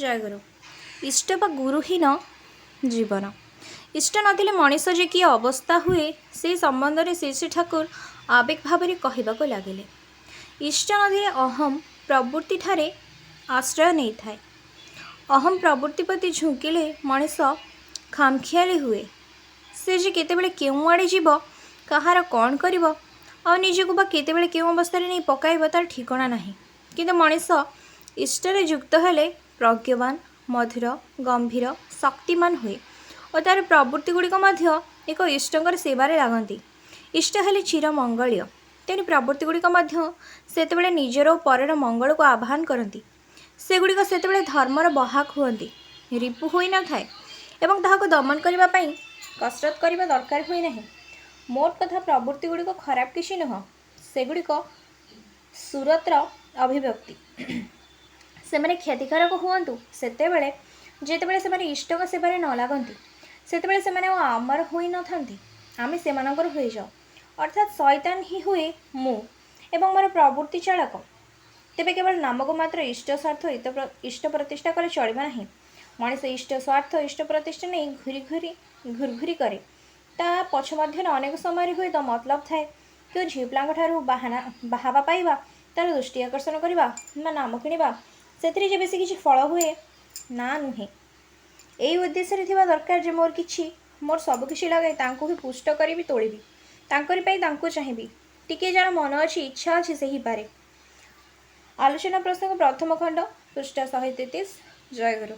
ଜୟଗୁରୁ। ଇଷ୍ଟ ବା ଗୁରୁହୀନ ଜୀବନ। ଇଷ୍ଟ ନଥିଲେ ମଣିଷ ଯେ କି ଅବସ୍ଥା ହୁଏ, ସେ ସମ୍ବନ୍ଧରେ ଶ୍ରୀ ଶ୍ରୀ ଠାକୁର ଆବେଗ ଭାବରେ କହିବାକୁ ଲାଗିଲେ। ଇଷ୍ଟ ନଥିଲେ ଅହಂ ପ୍ରବୃତ୍ତିଠାରେ ଆଶ୍ରୟ ନେଇଥାଏ। ଅହಂ ପ୍ରବୃତ୍ତି ପ୍ରତି ଝୁଙ୍କିଲେ ମଣିଷ ଖାମଖିଆଲି ହୁଏ। ସେ ଯେ କେତେବେଳେ କେଉଁଆଡ଼େ ଯିବ, କାହାର କ'ଣ କରିବ ଆଉ ନିଜକୁ ବା କେତେବେଳେ କେଉଁ ଅବସ୍ଥାରେ ନେଇ ପକାଇବ, ତା'ର ଠିକଣା ନାହିଁ। କିନ୍ତୁ ମଣିଷ ଇଷ୍ଟରେ ଯୁକ୍ତ ହେଲେ ପ୍ରଜ୍ଞବାନ, ମଧୁର, ଗମ୍ଭୀର, ଶକ୍ତିମାନ ହୁଏ ଓ ତା'ର ପ୍ରବୃତ୍ତି ଗୁଡ଼ିକ ମଧ୍ୟ ଏକ ଇଷ୍ଟଙ୍କର ସେବାରେ ଲାଗନ୍ତି। ଇଷ୍ଟ ହେଲେ ଚିର ମଙ୍ଗଳୀୟ। ତେଣୁ ପ୍ରବୃତ୍ତି ଗୁଡ଼ିକ ମଧ୍ୟ ସେତେବେଳେ ନିଜର ଓ ପରର ମଙ୍ଗଳକୁ ଆହ୍ୱାନ କରନ୍ତି। ସେଗୁଡ଼ିକ ସେତେବେଳେ ଧର୍ମର ବାହକ ହୁଅନ୍ତି, ରିପୁ ହୋଇନଥାଏ ଏବଂ ତାହାକୁ ଦମନ କରିବା ପାଇଁ କସରତ କରିବା ଦରକାର ହୁଏ ନାହିଁ। ମୋଟ କଥା, ପ୍ରବୃତ୍ତି ଗୁଡ଼ିକ ଖରାପ କିଛି ନୁହଁ। ସେଗୁଡ଼ିକ ସୁରତର ଅଭିବ୍ୟକ୍ତି। ସେମାନେ କ୍ଷତିକାରକ ହୁଅନ୍ତି ସେତେବେଳେ, ଯେତେବେଳେ ସେମାନେ ଇଷ୍ଟଙ୍କ ସେବାରେ ନ ଲାଗନ୍ତି। ସେତେବେଳେ ସେମାନେ ଆଉ ଆମର ହୋଇନଥାନ୍ତି, ଆମେ ସେମାନଙ୍କର ହୋଇଯାଉ। ଅର୍ଥାତ୍ ଶଇତାନ ହିଁ ହୁଏ ମୁଁ ଏବଂ ମୋର ପ୍ରବୃତ୍ତି ଚାଳକ। ତେବେ କେବଳ ନାମକୁ ମାତ୍ର ଇଷ୍ଟ ସ୍ୱାର୍ଥ ଇଷ୍ଟ ପ୍ରତିଷ୍ଠା କଲେ ଚଳିବ ନାହିଁ। ମଣିଷ ଇଷ୍ଟ ସ୍ୱାର୍ଥ, ଇଷ୍ଟ ପ୍ରତିଷ୍ଠା ନେଇ ଘୁରି ଘୁରି ଘୁରଘୁରି କରେ। ତା ପଛ ମଧ୍ୟରେ ଅନେକ ସମୟରେ ହୁଏତ ମତଲବ ଥାଏ। କେଉଁ ଝିଅ ପିଲାଙ୍କ ଠାରୁ ବାହାନା ବାହାବା ପାଇବା, ତା'ର ଦୃଷ୍ଟି ଆକର୍ଷଣ କରିବା ବା ନାମ କିଣିବା। ସେଥିରେ ଯେ ବେଶୀ କିଛି ଫଳ ହୁଏ ନା, ନୁହେଁ। ଏଇ ଉଦ୍ଦେଶ୍ୟରେ ଥିବା ଦରକାର ଯେ ମୋର କିଛି, ମୋର ସବୁ କିଛି ଲଗାଇ ତାଙ୍କୁ ହିଁ ପୁଷ୍ଟ କରିବି, ତୋଳିବି। ତାଙ୍କରି ପାଇଁ ତାଙ୍କୁ ଚାହିଁବି। ଟିକିଏ ଯାହାର ମନ ଅଛି, ଇଚ୍ଛା ଅଛି, ସେହି ପାରେ। ଆଲୋଚନା ପ୍ରସଙ୍ଗ, ପ୍ରଥମ ଖଣ୍ଡ, ପୃଷ୍ଠା 133। ଜୟଗୁରୁ।